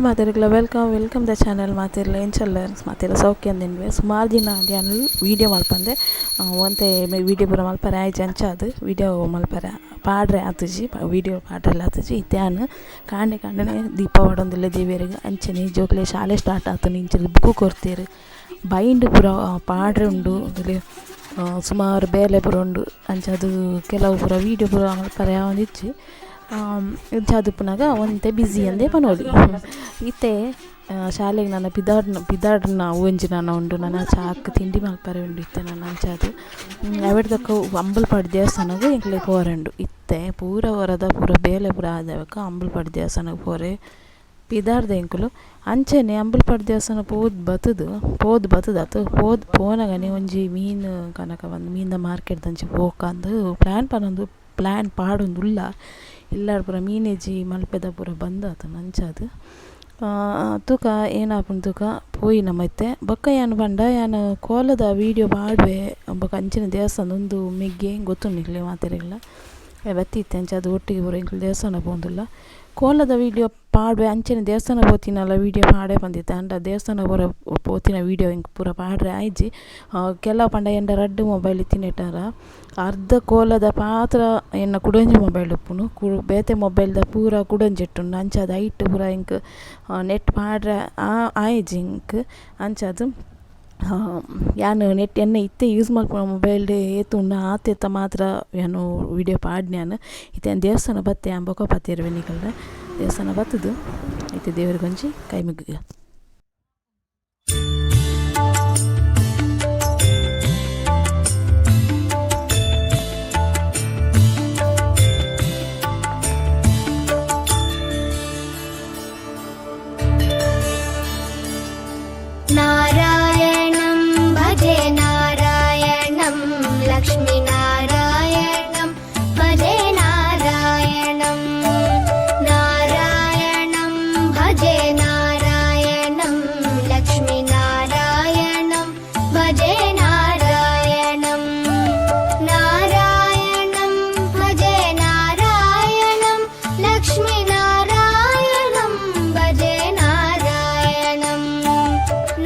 Hi ಮಾತೆರ್ಗ್ಲ welcome welcome the channel. ಮಾತೆರ್ಲ ಎಂಚಲ್ಲ ಮಾತೆರ್ಲ ಸೌಖ್ಯ ಅಂದಿನ್ವೆ. ಸುಮಾರು ದಿನ ಯಾನ್ ವೀಡಿಯೋ ಮಲ್ಪಂದೆ ಒಂತೆ ವೀಡಿಯೋ ಪೂರ ಮಲ್ಪರೆ ಆಯ್ಜಿ, ಅಂಚಾದ್ ವೀಡಿಯೋ ಮಲ್ಪರೆ ಪಾಡ್ರೆ ಆತುಜಿ, ವೀಡಿಯೋ ಪಾಡ್ರೆಲ ಆತುಜಿ. ಇತ್ತೆ ಯಾನ್ ಕಾಂಡೆ ಕಾಂಡೆನೆ ದೀಪ ಪಾಡೊಂದುಲ್ಲೆ ದೇವೆರೆಗ್. ಅಂಚನೆ ಜೋಕ್ಲೆ ಶಾಲೆ ಸ್ಟಾರ್ಟ್ ಆತುಂಡು, ಇಂಚ ಬುಕ್ ಕೊರ್ತೆರ್, ಬೈಂಡ್ ಪೂರ ಪಾಡ್ರೆ ಉಂಡು, ಸುಮಾರು ಬೇಲೆ ಪೂರ ಉಂಡು. ಅಂಚಾದ್ ಕೆಲವು ಪೂರ ವೀಡಿಯೋ ಪೂರ ಮಲ್ಪರೆ ಆವೊಂದಿಜ್ಜಿ. ಇಂಚಾದ್ ಉಪ್ಪುನಗ ಒಂತೆ ಬಿಸಿ ಅಂದೇ ಪನೊಲಿ. ಇತ್ತೆ ಶಾಲೆಗ್ ನನ ಪಿದಾಡ್ನ ಪಿದಾಡ್ನ ಒಂಜಿ ನನ ಉಂಡು, ನನ ಚಾಕ್ ತಿಂಡಿ ಮಲ್ಪರೆ ಉಂಡು ಇತ್ತೆ ನನ. ಅಂಚಾದ್ ಅವೆಡ್ ಬೊಕ್ಕ ಅಂಬಲ್ಪಾಡಿ ದೇವಸ್ಥಾನಗ್ ಎಂಕ್ಲೆ ಪೋರೆ ಉಂಡು. ಇತ್ತೆ ಪೂರ ವರದ ಪೂರ ಬೇಲೆ ಪೂರ ಆದ ಬೊಕ್ಕ ಅಂಬಲ್ಪಾಡಿ ದೇವಸ್ಥಾನಗ್ ಪೋರೆ ಪಿದಾಡ್ದ ಎಂಕುಲು. ಅಂಚನೆ ಅಂಬಲ್ಪಾಡಿ ದೇವಸ್ಥಾನ ಪೋದು ಬತ್ತುದು ಪೋದು ಬತ್ತುದು ಪೋದು ಪೋನಗನೆ ಒಂಜಿ ಮೀನು ಕನಕ ಬಂದು ಮೀನ್ದ ಮಾರ್ಕೆಟ್ ದಂಚಿ ಪೋಕಂದು ಪ್ಲ್ಯಾನ್ ಪನೊಂದು ಪ್ಲ್ಯಾನ್ ಪಾಡೊಂದುಲ್ಲ. ಇಲ್ಲಡ್ ಪೂರ ಮೀನಿಜ್ಜಿ, ಮಲ್ಪೆದ ಪೂರ ಬಂದ್ ಆತುಂಡು. ಅಂಚಾದ್ ತೂಕ ಏನಾಪುಂಡು ತೂಕ ಪೋಯಿ ನಮ ಇತ್ತೆ. ಬೊಕ್ಕ ಯಾನ್ ಪಂಡ ಯಾನ್ ಕೋಲದ ವೀಡಿಯೋ ಪಾಡುವೆ ಬೊಕ್ಕ ಅಂಚಿನ ದೇವಸ್ಥಾನ ಉಂದು ಮೆಗ್ಯೆ ಗೊತ್ತುಂಡು ನಿಕ್ಲೆಗ್ ಮಾತೆರೆಗ್ಲ ಬತ್ತಿತ್ತೆ. ಅಂಚಾದ್ ಒಟ್ಟಿಗೆ ಪೂರ ಎಂಕುಲು ದೇವಸ್ಥಾನ ಪೋವೊಂದುಲ್ಲ. ಕೋಲದ ವೀಡಿಯೋ ಪಾಡುವೆ ಅಂಚನೆ ದೇವಸ್ಥಾನ ಪೋತಿನಲ ವೀಡಿಯೋ ಪಾಡೆ ಪಂದಿತ್ತೆ. ಆಂಡ ದೇವಸ್ಥಾನ ಪೂರ ಪೋತಿನ ವೀಡಿಯೋ ಎಂಕ್ ಪೂರ ಪಾಡ್ರೆ ಆಯ್ಜಿ. ಕೆಲವು ಪಂಡ ಎನ್ನ ರಡ್ಡ್ ಮೊಬೈಲ್ ಇತ್ತಿನೆಟಾರ ಅರ್ಧ ಕೋಲದ ಪಾತ್ರ ಎನ್ನ ಕುಡೊಂಜಿ ಮೊಬೈಲ್ ಉಪ್ಪುನು, ಬೇತೆ ಮೊಬೈಲ್ದ ಪೂರ ಕುಡೊಂಜಿ ಉಂಡು. ಅಂಚಾದ್ ಐಟ್ ಪೂರ ಎಂಕ್ ನೆಟ್ ಪಾಡ್ರೆ ಆಯ್ಜಿ ಎಂಕ್. ಅಂಚಾದ್ ಯಾನ್ ನೆಟ್ ಎನ್ನ ಇತ್ತೆ ಯೂಸ್ ಮಲ್ಪುನ ಮೊಬೈಲ್ಡ್ ಏತ್ ಉಂಡು ಆತೆತ ಮಾತ್ರ ಯಾನ್ ವೀಡಿಯೋ ಪಾಡ್ನೆ. ಯಾನ್ ಇತ್ತೆ ಯಾನ್ ದೇವಸ್ಥಾನ ಬತ್ತೆ, ಯಾನ್ ಬೊಕ ಪಾತೆರುವೆ ನಿಕಲ್ಡ. ದೇವಸ್ಥಾನ ಬತ್ತುದು ಇತ್ತೆ ದೇವರಿಗೊಂಜಿ ಕೈ ಮುಗ್ಗಿಗ. नारायणं भजे नारायणं लक्ष्मीनारायणं भजे नारायणं, नारायणं भजे नारायणं लक्ष्मीनारायणं भजे नारायणं, नारायणं भजे नारायणं लक्ष्मीनारायणं भजे नारायणं,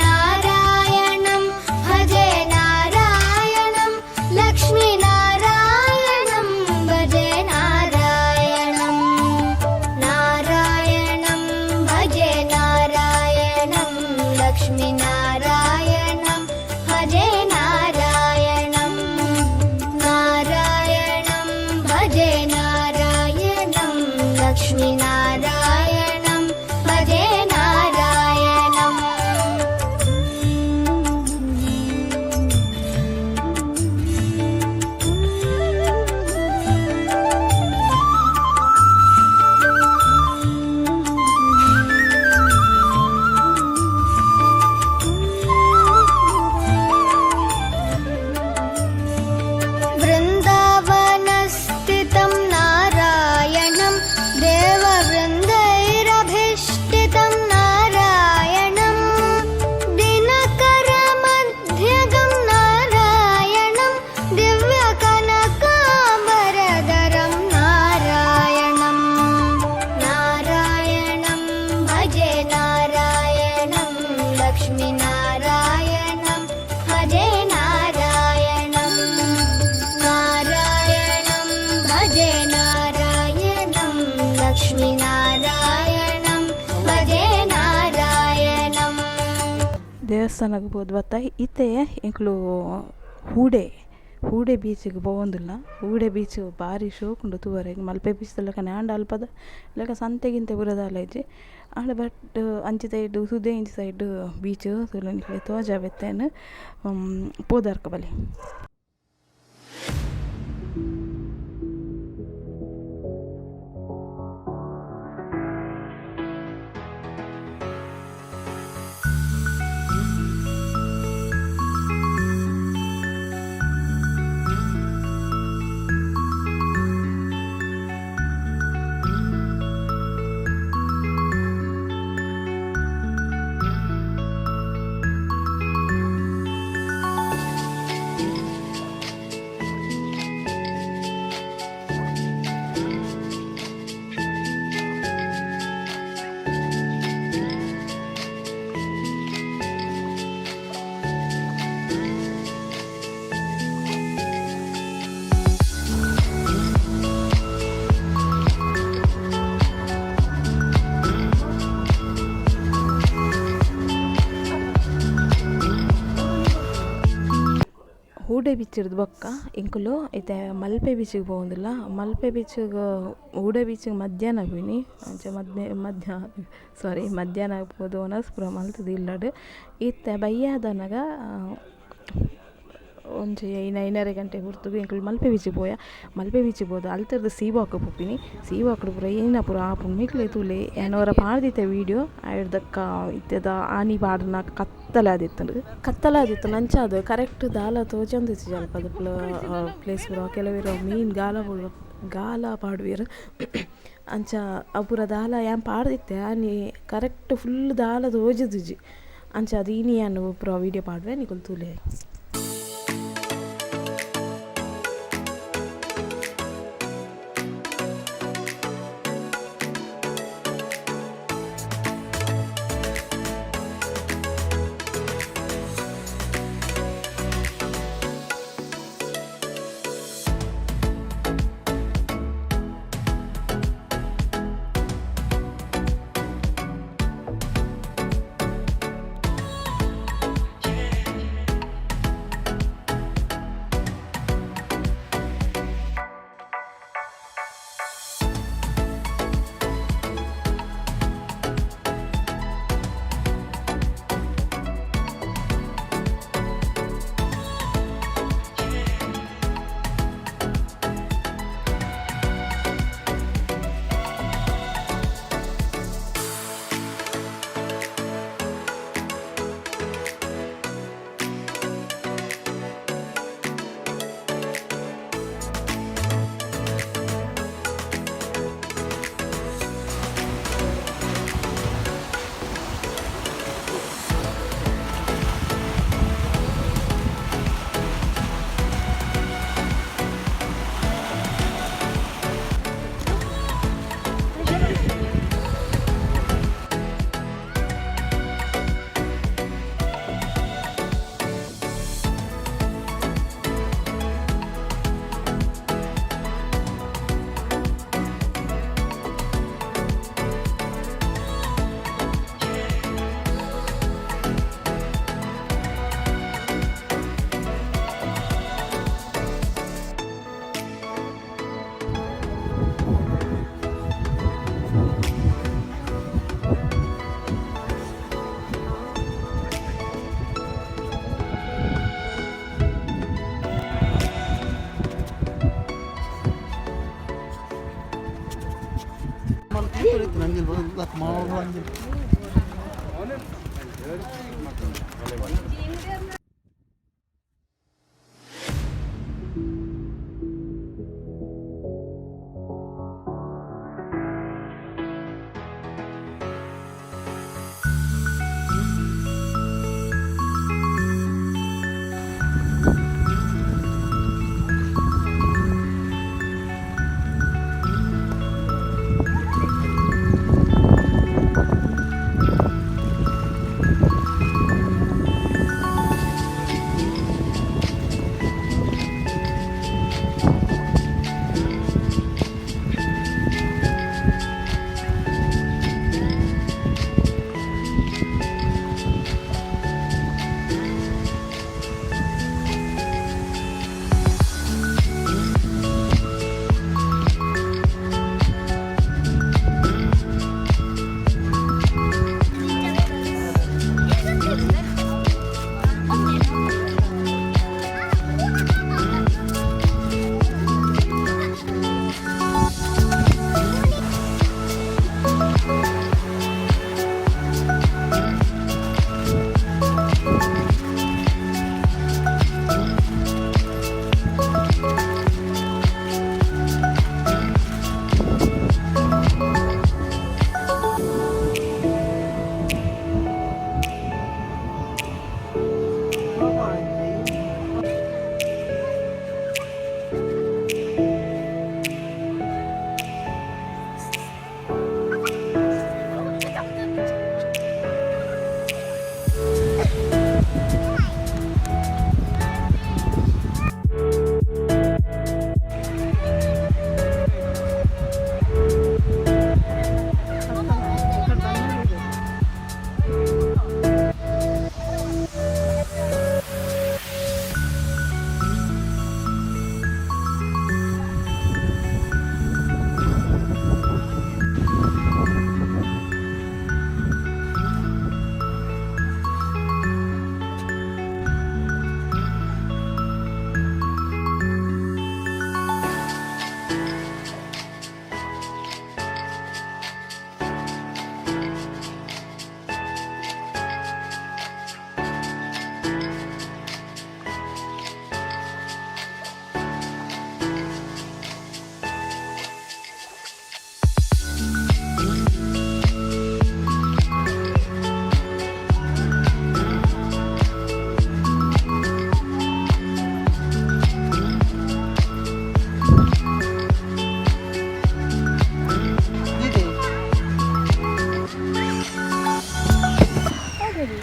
नारायणं भजे नारायणं लक्ष्मीनारायणं भजे नारायणं, नारायणं भजे नारायणं लक्ष्मीनारायणं भजे नारायणं, नारायणं भजे नारायणं लक्ष्मीनारायणं भजे नारायणम्। वृन्दावनस्थितं नारायणं देववृन्दैरभीष्टितं नारायणं, दिनकरमध्यगं नारायणं दिव्यकनकाम्बरधरं नारायणं, नारायणं भजे नारायणं लक्ष्मीनारायणं भजे नारायणं, नारायणं भजे नारायणं लक्ष्मीनारायणं भजे नारायणम्। ದೇವಸ್ಥಾನಗ್ ಪೋದು ಬತ್ತ. ಇತ್ತೆ ಎಂಕುಲು ಹೂಡೆ ಹೂಡೆ ಬೀಚ್ಗ್ ಪೋವೊಂದುಲ್ಲ. ಹೂಡೆ ಬೀಚ್ ಬಾರಿ ಶೋಕುಂಡು ತೂವರೆಗ್, ಮಲ್ಪೆ ಬೀಚ್ ದ ಲೆಕನೆ ಆಂಡ ಅಲ್ಪದ ಲೆಕ ಸಂತೆ ಗಿಂತೆ ಪೂರ ದಾಲ ಇಜ್ಜಿ. ಆಂಡ ಬಟ್ ಅಂಚಿ ಸೈಡ್ ಸುದೆ ಇಂಚಿ ಸೈಡ್ ಬೀಚ್ ತೂಲೆ ನಿಕ್ಲೆಗ್ ತೋಜಾವೆ ಇತ್ತೆ ಯಾನ್ ಪೋದು ಬಲೆ. ಊಡೆ ಬೀಚಿರ್ದು ಬೊಕ್ಕ ಎಂಕುಲು ಇತ್ತೆ ಮಲ್ಪೆ ಬೀಚಿಗೆ ಪೋವೊಂದುಲ್ಲ. ಮಲ್ಪೆ ಬೀಚಿಗ್ ಊಡೆ ಬೀಚಿಗೆ ಮಧ್ಯಾಹ್ನ ಪೋಯಿನಿ. ಅಂಚ ಮದ್ಮೆ ಮಧ್ಯಾಹ್ನ ಸಾರಿ ಮಧ್ಯಾಹ್ನ ಪೋದು ವನಸ್ ಪೂರ ಮಲ್ತುದು ಇಲ್ಲಡ್ ಇತ್ತೆ ಬಯ್ಯದನಗ ಒಂಜಿ ಐನ್ ಐನರೆ ಗಂಟೆ ಪೊರ್ತುಗು ಎಂಕುಲು ಮಲ್ಪೆ ಬೀಚಿಗೆ ಪೋಯ. ಮಲ್ಪೆ ಬೀಚಿಗೆ ಪೋದು ಅಲ್ತರ್ದ್ ಸೀ ವಾಕ್ ಪೋಪಿನಿ. ಸೀ ವಾಕ್ಡ್ ಪೂರ ಏನ ಪೂರ ಆಪುಂಡು ನಿಕ್ಲೆ ತೂಲೆ. ಯಾನ್ ಒರ ಪಾಡ್ದಿತ್ತೆ ವೀಡಿಯೋ ಐಡ್ದಕ್ಕ ಇತ್ತೆದ ಆನಿ ಪಾಡುನ ಕತ್ತಲೆ ಆದಿತ್ತುಂಡು. ಕತ್ತಲೆ ಆದಿತ್ತುಂಡು ಅಂಚಾದ್ ಕರೆಕ್ಟ್ ದಾಲ ತೋಜೊಂದಿತ್ತಿಜಿ ಅಲ್ಪದ ಪ್ಲೇಸ್ ಪೂರ. ಕೆಲವೆರ್ ಮೀನ್ ಗಾಲ ಗಾಲ ಪಾಡುವೆರ್. ಅಂಚ ಅವು ಪೂರ ದಾಲ ಯಾನ್ ಪಾಡ್ದಿತ್ತೆ ಆನಿ ಕರೆಕ್ಟ್ ಫುಲ್ ದಾಲ ತೋಜುದಿಜಿ. ಅಂಚಾದ್ ಇನಿ ಯಾನ್ ಪೂರ ವೀಡಿಯೋ ಪಾಡುವೆ ನಿಕುಲು ತೂಲೆ.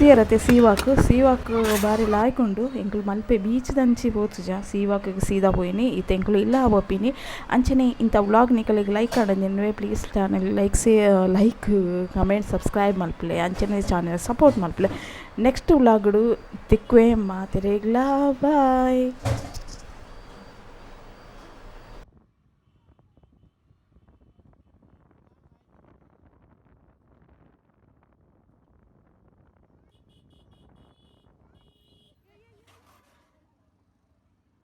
ತೂಯರತ್ತೆ ಸೀವಾಕ್ ಸೀವಾಕ್ ಬಾರಿ ಲಾಯ್ಕುಂಡು. ಎಂಕುಲು ಮಲ್ಪೆ ಬೀಚ್ ದಂಚಿ ಪೋತುಜ ಸೀವಾಕ್ ಸೀದಾ ಪೋಯಿನಿ. ಇತ್ತೆ ಎಂಕುಲು ಇಲ್ಲ ಪೋಪಿನಿ. ಅಂಚನೆ ಇಂಥ ವ್ಲಾಗ್ ನಿಕಲೆಗ್ ಲೈಕ್ ಆಂಡ please channel like say like comment subscribe ಮಲ್ಪುಲೆ. ಅಂಚನೆ ಚಾನಲ್ ಸಪೋರ್ಟ್ ಮಲ್ಪುಲೆ. ನೆಕ್ಸ್ಟ್ ವ್ಲಾಗ್ಡು ತಿಕ್ಕುವೆ ಮಾತೆರೆಗ್ಲಾ ಬಾಯ್.